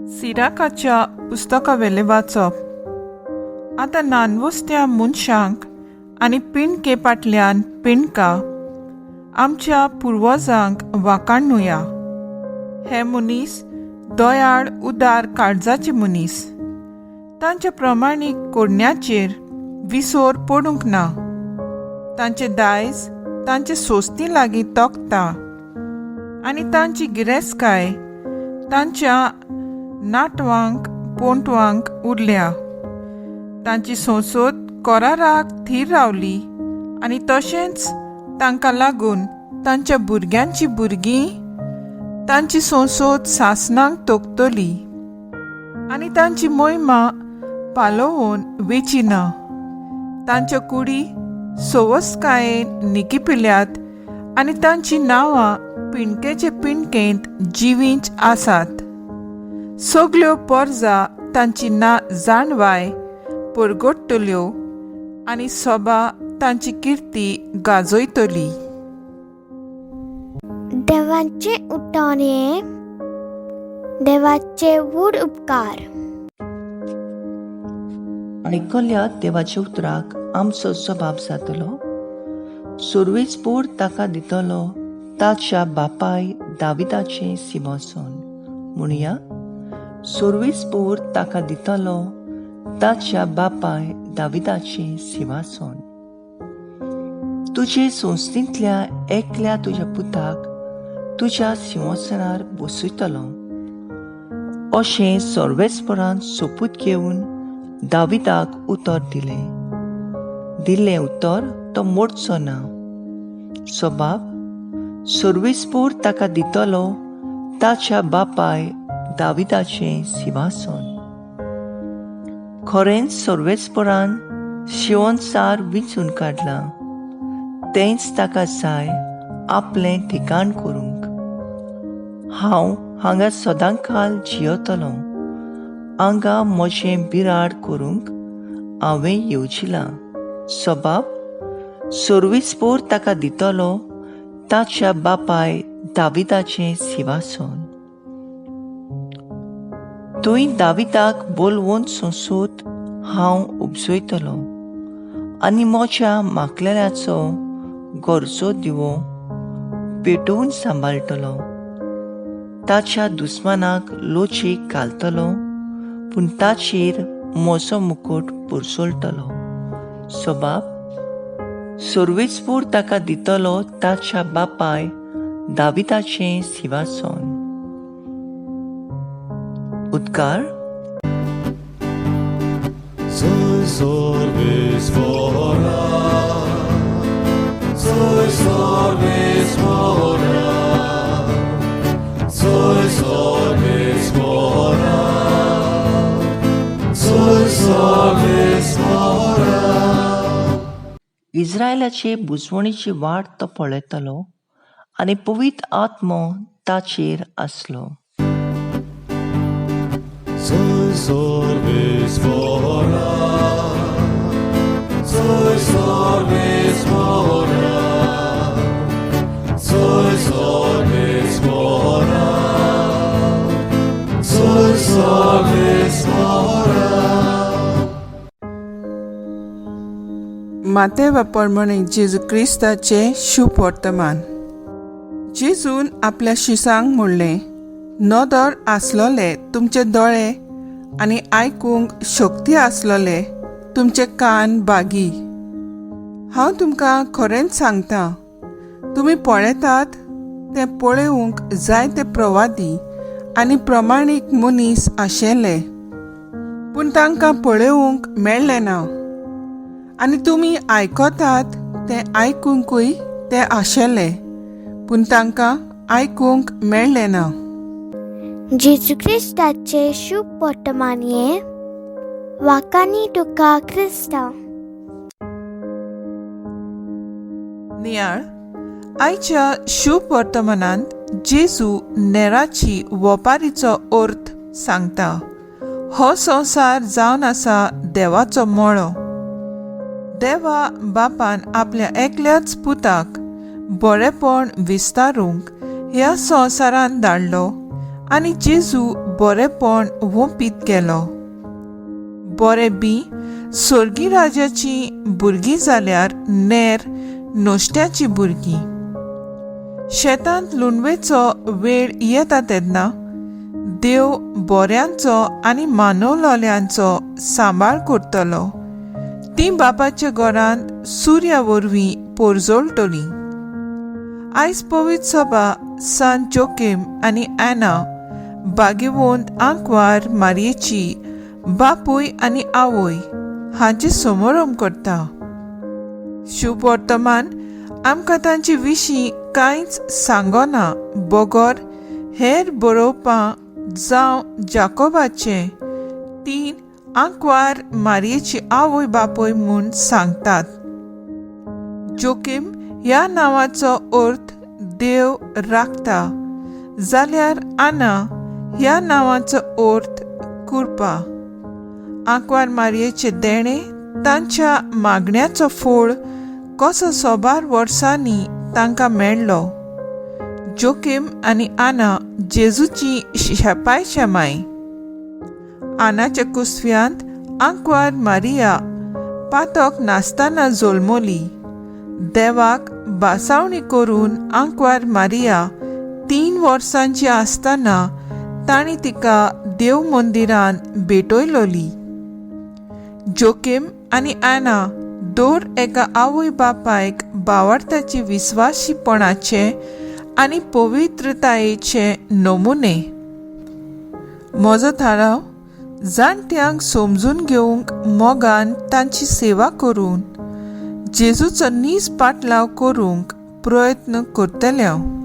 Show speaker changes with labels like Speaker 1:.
Speaker 1: सिराकाच्या पुस्तकावेलें वाचप. आतां नानवस्त्या मनशांक आनी पिंडके फाटल्यान पिंडका आमच्या पुर्वजांक वाकाणुया. हे मनीस दयाळ उदार काळजाचे मनीस. तांच्या प्रमाणीक कोडण्याचेर विसोर पडूंक ना. तांचे दायज तांचे सोस्ती लागीं तोखता आनी तांची गिरेस्तकाय तांच्या नाटवांक पोंटवांक उरल्या. तांची संसद कराराक थीर रावली आनी तशेंच तांकां लागून तांच्या भुरग्यांची भुरगीं. तांची संसद सासणाक तोखतली आनी तांची मोहिमा पालोवन वेची ना. तांच्या कुडी सवसकायेन निकिपिल्यात आनी तांचीं नांवां पिंडकेचे पिंडकेंत जिवींच आसात. सगल्यो पोरजा तांची ना जाणवाय परगट्टल्यो आनी सोबा तांची किर्ती गाजयतली.
Speaker 2: देवाचे उठान हें देवाचे व्हड उपकार.
Speaker 3: आयकल्या देवाच्या उतराक आमचो जबाब जातलो. सुर्वेसपूर ताका दितलो ताच्या बापाय दाविदाचें सिंहासन. म्हणया, सुर्वेसपूर ताका दितलो ताच्या बापाय दाविदाचें सिंहासन. तुजे संस्थेंतल्या एकल्या तुज्या पुताक तुज्या सिंहासनार बसयतलो अशें सर्वेस्परान सोपूत घेवन दाविदाक उतर दिलें. दिल्लें उतर तो मोडचो ना. सबाब सर्वेस्पोर ताका दितलो ताच्या बापाय दाविदाचें सिंहासन. खरेंच सर्वेस्परान शिवनसार विंचून काडलां, तेंच ताका जाय आपलें ठिकाण करूंक. हांव हांगा सदांकाल जियेतलों, हांगा म्हजें बिराड करूंक हांवें येवजिलां. सबाब सर्वीसपोर ताका दितलो ताच्या बापाय दाविदाचें सिंहासन. थंय दाविदाक बोलवून संसोत हांव उपजयतलो आनी म्हज्या माकलेल्याचो गरजो दिवो पेटोवन सांबाळटलो. ताच्या दुस्मानाक लोचीक घालतलो, पूण ताचेर म्हजो मुकूट पुरसोळटलो. सबाब सर्वेस्पोर ताका दितलो ताच्या बापाय दाविदाचें सिंहासन. उद्गार.
Speaker 4: Soy sorbis mora, soy sorbis mora, soy sorbis mora.
Speaker 3: इस्रायलाचे बुजवणेची वाट तो पळयतलो आनी पवित्र आत्मो ताचेर आसलो.
Speaker 4: Soy sorbis mora, soy sorbis mora, soy sorbis mora, soy sorbis mora.
Speaker 1: मातेवा प्रमाणे जेजू क्रिस्ताचें शुभ वर्तमान. जेजून आपल्या शिसांक म्हणलें, नदर आसलोले तुमचे दोळे आनी आयकूंक शक्ती आसलोले तुमचे कान बागी. हांव तुमकां खरेंच सांगता, तुमी पळयतात तें पळोवंक जायते प्रवादी आनी प्रमाणीक मनीस आशिल्ले, पूण तांकां पळोवंक मेळ्ळें ना, आनी तुमी आयकतात तें आयकुंकूय ते आशिल्ले, पूण तांकां आयकूंक मेळ्ळें ना.
Speaker 2: जेजू क्रिस्ताचे शुभ वर्तमान हें. वाकानी तुका क्रिस्ता.
Speaker 1: नियाळ. आयच्या शुभ वर्तमानांत जेजू नेराची वपारीचो अर्थ सांगता. हो संवसार जावन आसा देवाचो मळो. देवा बापान आपल्या एकल्याच पुताक बरेपण विस्तारूंक ह्या संवसारांत धाडलो आनी जेजू बरेपण वोंपीत गेलो. बरें बी सोर्गी राजाची भुरगीं जाल्यार नेर नश्ट्याचीं भुरगीं. शेतांत लुणवेचो वेळ येता तेन्ना देव बोऱ्यांचो आनी मानवलोल्यांचो सांबाळ करतलो. तीं बापाच्या घरांत सुर्या वरवीं पोरजोळटलीं. आयज पवित्र सभा सान जोकेम आनी एना बागेवंत आंकवार मारयेची बापूय आनी आवय हांचे समोरम करता. शुभ वर्तमान आमकां तांचे विशीं कांयच सांगना बगर हेर बरोवपां जावं जाकोबाचें 3 आंकवार मारयेची आवय बापूय म्हूण सांगतात. जोकीम ह्या नांवाचो अर्थ देव राखता जाल्यार आना ह्या नांवाचो अर्थ कृपा. आंकवार मारयेचे देणें तांच्या मागण्याचो फोळ कसो सोबार वर्सांनी तांकां मेळ्ळो. जोकीम आनी आना जेजूची शेपाय शेमाय. आनाच्या कुसव्यांत आंकवार मारिया पातक नासतना जल्मली. देवाक बासावणी करून आंकवार मारिया 3 वर्सांची आसतना तांणी तिका देव मंदिरांत भेटयलोली. जोकीम आनी आना दर एका आवय बापायक बावडताचे विस्वाशीपणाचे आनी पवित्रतायेचे नमुने. म्हजो थाराव जाणट्यांक समजून घेवंक मोगान तांची सेवा करून जेजूचो नीज पाटलाव करूंक प्रयत्न करतले हांव.